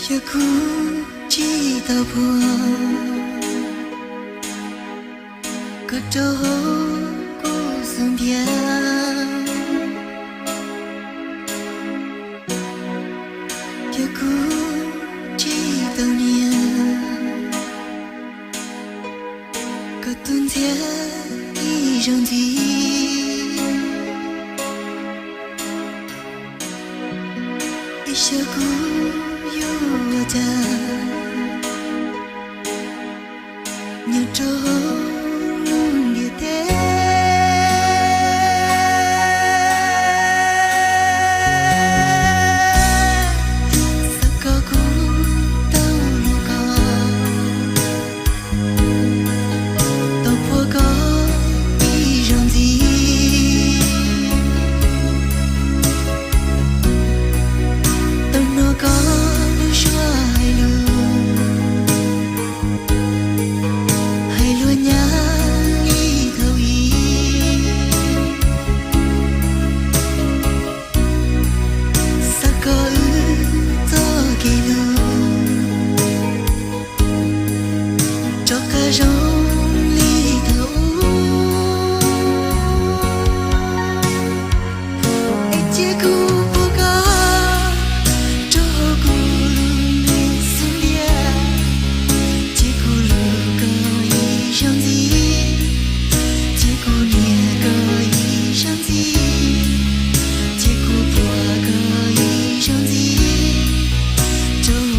Yog kuv tsis tau phuam, koj rau hauv kuv xub ntiag. Yog kuv tsis tau niam, koj tus ntxhiab ib zaug ntxiv. Es xyov kuv yuav ua cas nyob rau hauv lub ntiaj teb. Xav kom kuv tau luag koj, tau phuam koj ib zaug ntxiv, tau hnov koj lub suab hais lus, hais luag nyab li thaum ub. Xav kom wb txoj kev hlub rov qab zoo li thaum ub. Es cia kuv phuam koj rau hauv kuv lub me xub ntiag. Cia kuv luag koj ib zaug ntxiv, cia kuv niam koj ib zaug ntxiv, cia kuv phuam koj ib zaug ntxiv rau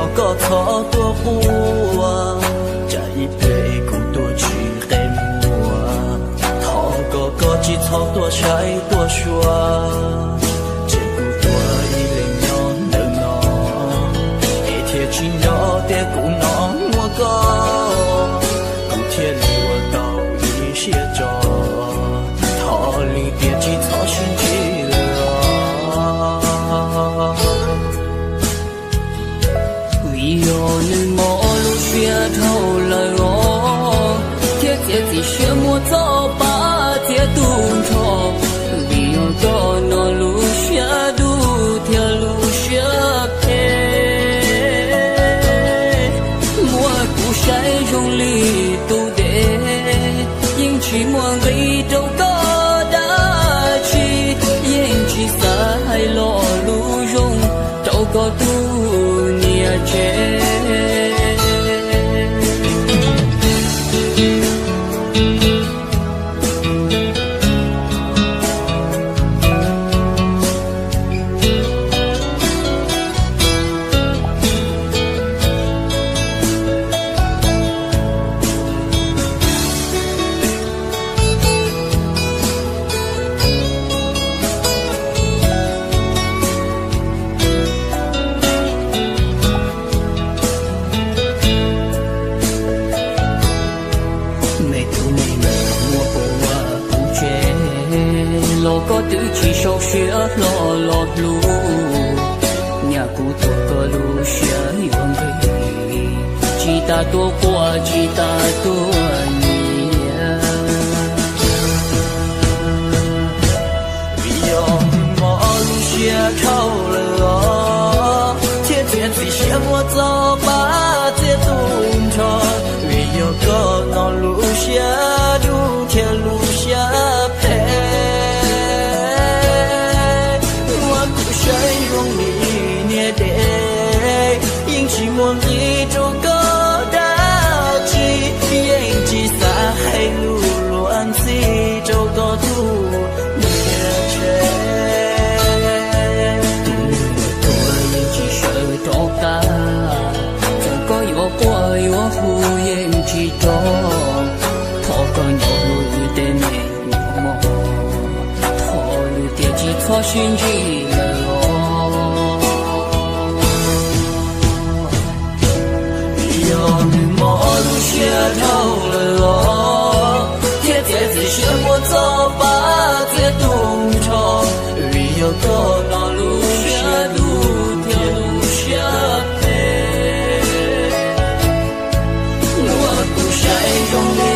Thov koj txhob tuaj quaj, tsam ib pliag kuv tuaj tsis qe muag. Thov koj, koj tsis txhob tuaj saib tuaj xyuas, tseg kuv tuag ib leeg nyob ntawm no, es thiaj tsis nco tias kuv no muaj koj, kuv thiaj li ua tau ib siab tso. Thov lwm tiam tsis txhob sib ntsib lawm os. Vim yog nws mob lub siab dhau lawm os, thiaj txiav txim siab muab txoj paj txiav tu nrho. Vim yog koj no lub siab dub thiab lub siab phem, muab kuv saib zoo li tus dev, yeej tsis muaj nqis rau koj dab tsi, yeej tsis xav hais lo lus zoo rau koj tus niam tsev. Me tub, nej muaj puas ua kuv tsev los koj twb tsis sau siab hlo los hlub. Nyaj kuv tuag koj lub siab yuav nqig, tsis tas tuaj quaj tsis tas tuaj nyiav. Vim yog mob lub siab dhau lawm os, thiaj txiav txim siab muab txoj paj txiav tu nrho. Vim yog koj no lub siab dub thiab lub siab phem, muab kuv saib zoo li niag dev, yeej tsis muaj nqis rau koj dab tsi, yeej tsis xav hais lus luag ntxhi rau koj tus niam tsev. Tus neeg tuag yeej tsis sawv rov qab, txawm koj yuav quaj yuav hu yeej tsis rov. Thov koj nco lwm tej me nyuam mog, thov lwm tiam tsis txhob sib ntsib lawm os. Vim yog nws mob lub siab dhau lawm os, thiaj txiav txim siab muab txoj paj txiav tu nrho. Vim yog koj no lub siab dub thiab lub siab phem, muab kuv saib zoo li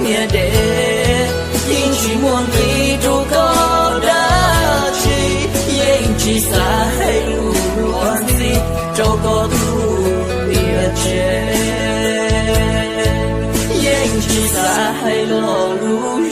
niag dev, yeej tsis muaj nqis rau koj dab tsi, yeej tsis xav hais lus luag ntxhi rau koj tus niam tsev, yeej tsis xav hais lo lus